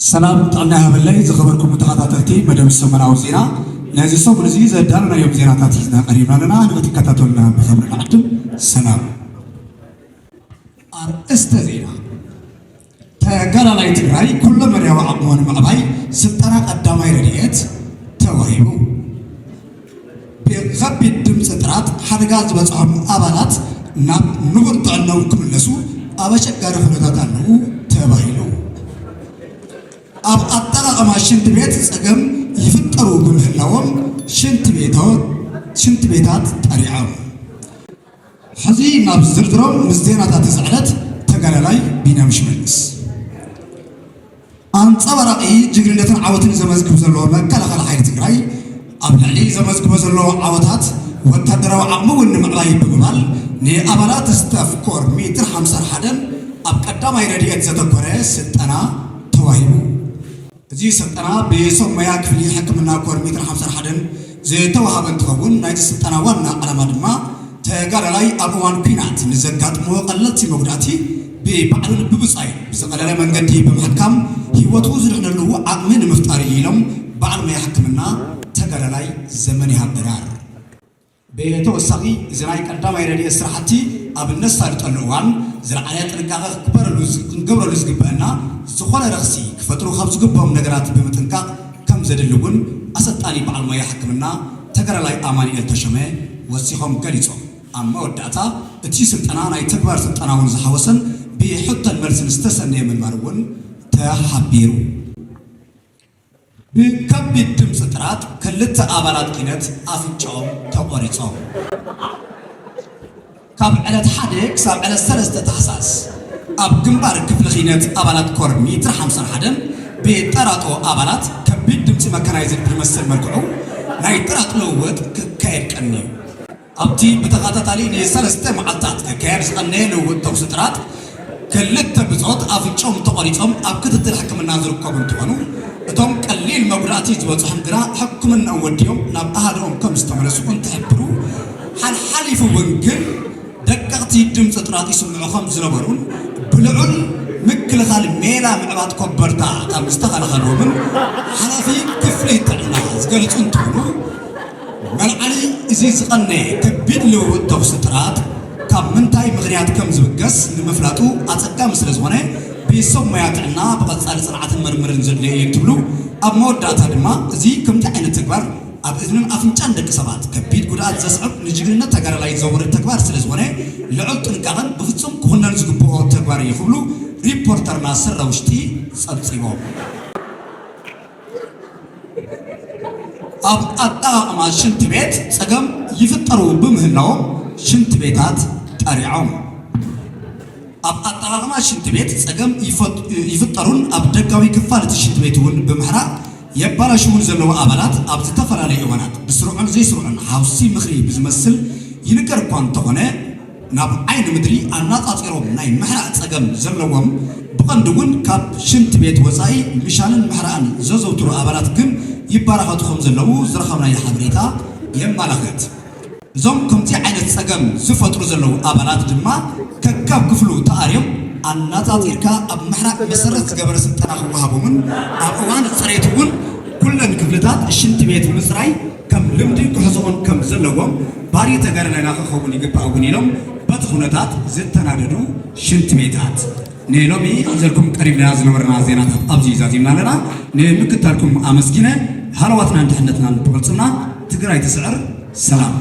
ሰላም ጥዕና ይሃበለይ ዝኸበርኩም ተኸታተልቲ መደብ ሰሙናዊ ዜና። ነዚ ሰሙን እዚ ዘዳለናዮም ዜናታት ሒዝና ቀሪብና ኣለና። ንኽትከታተሉና ብኽብሪ ንዕድም። ሰላም። ኣርእስተ ዜና። ተጋዳላይ ትግራይ ኩለመዳያዊ ዓቕሙ ንምዕባይ ስልጠና ቀዳማይ ረድኤት ተዋሂቡ። ብኸቢድ ድምፂ ጥራት ሓደጋ ዝበፅሖም ኣባላት ናብ ንቡር ጥዕናኦም ክምለሱ ኣብ ኣሸጋሪ ኩነታት ኣለዉ ተባሂሉ። ኣብ ኣጠቓቕማ ሽንቲ ቤት ፀገም ይፍጠሩ ብምህላዎም ሽንቲ ቤቶ-፣ ሽንቲ ቤታት ጠሪዖም። ሕዚ ናብ ዝርዝሮም ምስ ዜናታት ዝዕለት ተጋዳላይ ቢንያም ሽመልስ። ኣንጸባራቒ ጅግንነትን ዓወትን ዘመዝግብ ዘሎ መከላኸሊ ሓይሊ ትግራይ ኣብ ልዕሊ ዘመዝግቦ ዘሎ ዓወታት ወታደራዊ ዓቕሚ እውን ንምዕባይ ብምባል ንኣባላት ስታፍ ኮር ሜትር ሓምሳን ሓደን ኣብ ቀዳማይ ረድኤት ዘተኮረ ስልጠና ተዋሂቡ። እዚ ስልጠና ብሰብ ሞያ ክፍሊ ሕክምና ኮር ሜትር ሓምሳን ሓደን ዝተዋሃበ እንትኸውን፣ ናይቲ ስልጠና ዋና ዓላማ ድማ ተጋዳላይ ኣብ እዋን ኲናት ንዘጋጥሞ ቀለልቲ መጉዳእቲ ብባዕሉን ብብጻይ ብዝቐለለ መንገዲ ብምሕካም ህይወቱ ዝድሕነሉ ዓቕሚ ንምፍጣር እዩ ኢሎም በዓል ሞያ ሕክምና ተጋዳላይ ዘመን ይሃብ ድራር። ብተወሳኺ፣ እዚ ናይ ቀዳማይ ረድኤት ስራሕቲ ኣብ እነሳልጠሉ እዋን ዝለዓለ ጥንቃቐ ክግበረሉ ዝ-፣ ክንገብረሉ ዝግበአና፣ ዝኾነ ረኽሲ ክፈጥሩ ካብ ዝግበኦም ነገራት ብምጥንቃቕ ከም ዘድሊ እውን ኣሰልጣኒ በዓል ሞያ ሕክምና ተጋዳላይ ኣማኑኤል ተሾመ ወሲኾም ገሊጾም። ኣብ መወዳእታ፣ እቲ ስልጠና ናይ ተግባር ስልጠና እውን ዝሓወሰን ብሕቶን መልስን ዝተሰነየ ምንባሩ እውን ተሓቢሩ። ብከቢድ ድምፂ ጥራት ክልተ ኣባላት ኪነት ኣፍንጫኦም ተቖሪጾም። ካብ ዕለት ሓደ ክሳብ ዕለት ሰለስተ ታሕሳስ ኣብ ግንባር ክፍሊ ኪነት ኣባላት ኮር ሜትር ሓምሳን ሓደን ብጠራጦ ኣባላት ከቢድ ድምፂ መካናይዝድ ብዝመስል መልክዑ ናይ ጥራጥ ልውውጥ ክካየድ ቀንዩ። ኣብቲ ብተኸታታሊ ንሰለስተ መዓልታት ክካየድ ዝቐነየ ልውውጥ ተኹሲ ጥራጥ፣ ክልተ ብጾት ኣፍንጭኦም ተቖሪጾም ኣብ ክትትል ሕክምና ዝርከቡ እንትኾኑ፣ እቶም ቀሊል መጉዳእቲ ዝበጽሖም ግና ሕክምናኦም ወዲኦም ናብ ኣሃድኦም ከም ዝተመለሱ እንትሕብሩ፣ ሓልሓሊፉ እውን ግን ደቀቕቲ ድምፂ ጥራጥ ይስምዑ ከም ዝነበሩን ብልዑል ምክልኻል ሜላ ምዕባጥ ኮበርታ ከም ዝተኸላኸልዎምን ሓላፊ ክፍሊ ጥዕና ዝገልጹ እንትኾኑ፣ መልዓሊ እዚ ዝቐነየ ከቢድ ልውውጥ ተኹሲ ጥራጥ ካብ ምንታይ ምኽንያት ከም ዝብገስ ንምፍላጡ ኣጸጋሚ ስለ ዝኾነ፣ ብሰብ ሞያ ጥዕና ብቐጻሊ ጽንዓትን ምርምርን ዘድልዮ እዩ እንትብሉ፣ ኣብ መወዳእታ ድማ እዚ ከምዚ ዓይነት ተግባር ኣብ እዝንን ኣፍንጫን ደቂ ሰባት ከቢድ ጉድኣት ዘስዕብ ንጅግንነት ተጋዳላይ ዘውርድ ተግባር ስለ ዝኾነ፣ ልዑል ጥንቃቐን ብፍጹም ክኹነን ዝግብኦ ተግባር እዩ ክብሉ ሪፖርተርና ስረ ውሽጢ ጸብጺቦም። ኣብ ኣጠቓቕማ ሽንቲ ቤት ጸገም ይፍጠሩ ብምህላዎም ሽንቲ ቤታት ጠሪዖም። ኣብ ኣጠቓቕማ ሽንቲ ቤት ጸገም ይፈጥ-፣ ይፍጠሩን ኣብ ደጋዊ ክፋል እቲ ሽንቲ ቤት እውን ብምሕራቕ የባላሽውን ዘለዉ ኣባላት ኣብ ዝተፈላለዩ እዋናት ብስሩዕን ዘይስሩዕን ሓውሲ ምኽሪ ብዝመስል ይንገር እኳ እንተኾነ፣ ናብ ዓይኒ ምድሪ ኣናጻጺሮም ናይ ምሕራቕ ጸገም ዘለዎም፣ ብቐንዱ እውን ካብ ሽንቲ ቤት ወጻኢ ምሻንን ምሕራቕን ዘዘውትሩ ኣባላት ግን ይበራኸቱ ከም ዘለዉ ዝረኸብናዮ ሓበሬታ የመላኽት። እዞም ከምዚ ዓይነት ጸገም ዝፈጥሩ ዘለዉ ኣባላት ድማ ከካብ ክፍሉ ተኣርዮም ኣናጻጺርካ ኣብ ምሕራቕ መሰረት ዝገበረ ስልጠና ክወሃቦምን ኣብ እዋን ጽሬት እውን ኩለን ክፍልታት ሽንቲ ቤት ምጽራይ ከም ልምዲ ክሕዝኦን ከም ዘለዎም ባሪ ተጋዳላይና ክኸውን ይግባእ እውን ኢሎም በቲ ኩነታት ዝተናደዱ ሽንቲ ቤታት። ንሎሚ ሒዘልኩም ቀሪብና ዝነበርና ዜናታት ኣብዚ ዛዚምና ኣለና። ንምክታልኩም ኣመስጊነ ሃለዋትናን ድሕነትናን ብቕልጽምና ትግራይ ትስዕር። ሰላም።